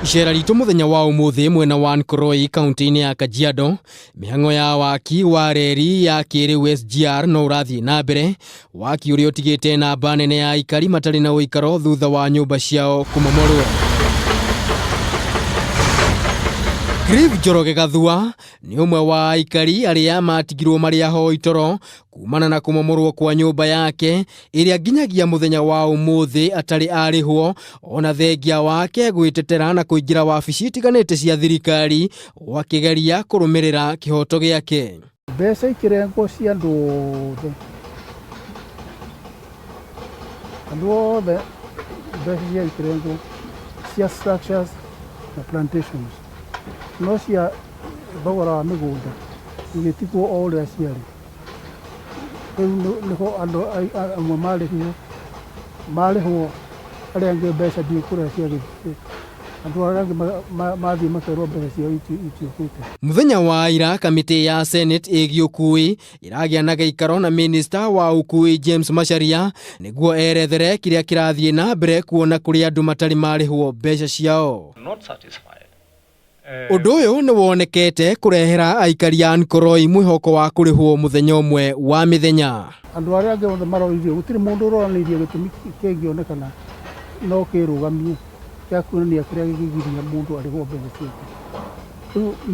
Icera ritũ mũthenya wa ũmũthĩ mwena wa Nkoroi kaunti-inĩ ya Kajiado, mĩhang'o ya waki wa reri ya kĩrĩu SGR no ũrathiĩ na mbere, waki ũrĩa ũtigĩte namba nene ya aikari matarĩ na ũikaro thutha wa nyũmba ciao kũmomorwo. Grieve Njoroge Gathua nĩ ũmwe wa aikari arĩa matigirwo marĩ ahoi toro kumana na kũmomorwo kwa nyũmba yake ĩrĩa nginyagia mũthenya wa ũmũthĩ atarĩ arĩhwo ona thengia wake gwĩtetera na kũingĩra wabici itiganĩte cia thirikari akĩgeria kũrũmĩrĩra kĩhoto gĩake. Mbeca ikĩrengwo cia andũ othe, andũ othe mbeca cia ikĩrengwo cia structures na plantations, no cia thogora wa mĩgũnda igĩtigwo o ũrĩa ciarĩ. Rĩu nĩho andũ amwe marĩhirwo, marĩhwo arĩa angĩ mbeca ndiũĩ kũrĩa ciagĩthiire. Andũ arĩa angĩ mathiĩ makerwo mbeca ciao itiũkĩte. Mũthenya wa ira kamĩtĩ ya Senate ĩgiĩ ũkui ĩragĩa na gĩikaro na minista wa ũkui James Macharia nĩguo erethere kĩrĩa kĩrathiĩ na mbere kuona kũrĩ andũ matarĩ marĩhwo mbeca ciao. Ũndũ ũyũ nĩ wonekete kũrehera aikari a Nkoroi mwĩhoko wa kũrĩhwo mũthenya ũmwe wa mĩthenya. Andũ arĩa angĩ othe maroririo gũtirĩ mũndũ ũroranĩirie gĩtũmi kĩngĩonekana no kĩrũgamie gĩa kuonania kĩrĩa gĩkĩgiria mũndũ arĩhwo mbeca ciake.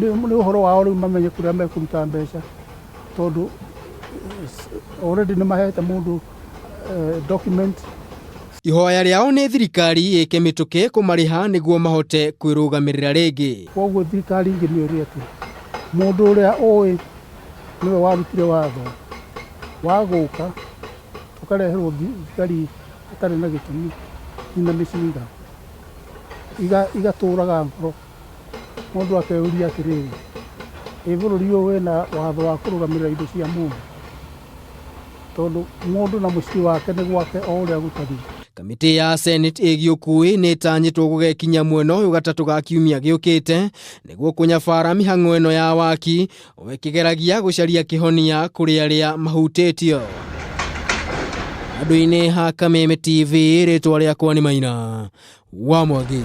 Rĩu nĩ ũhoro wao rĩu mamenye kũrĩa mekũruta mbeca tondũ already nĩ mahete mũndũ document. Ihoya rĩao nĩ thirikari ĩke mĩtũkĩ kũmarĩha nĩguo mahote kwĩrũgamĩrĩra rĩngĩ. Koguo thirikari ingĩmĩũria atĩ mũndũ ũrĩa ũĩ nĩwe warutire watho wa gũka tũkareherwo thigari hatarĩ na gĩtũmi nginya mĩcinga igatũraga ngoro mũndũ akeyũria atĩrĩrĩ, ĩ bũrũri ũyũ wĩna watho wa kũrũgamĩrĩra indo cia mũndũ? Tondũ mũndũ na mũciĩ wake nĩ gwake o ũrĩa gũtariĩ. Kamĩtĩ ya Senate ĩgiĩ ũkui nĩ ĩtanyĩtwo gũgekinya mwena ũyũ gatatũ ga kiumia gĩũkĩte nĩguo kũnyabara mĩhang'o ĩno ya waki o ĩkĩgeragia gũcaria kĩhonia kũrĩ arĩa mahutĩtio. Handũ-inĩ ha Kameme TV, rĩtwa rĩakwa nĩ Maina wa Mwangi.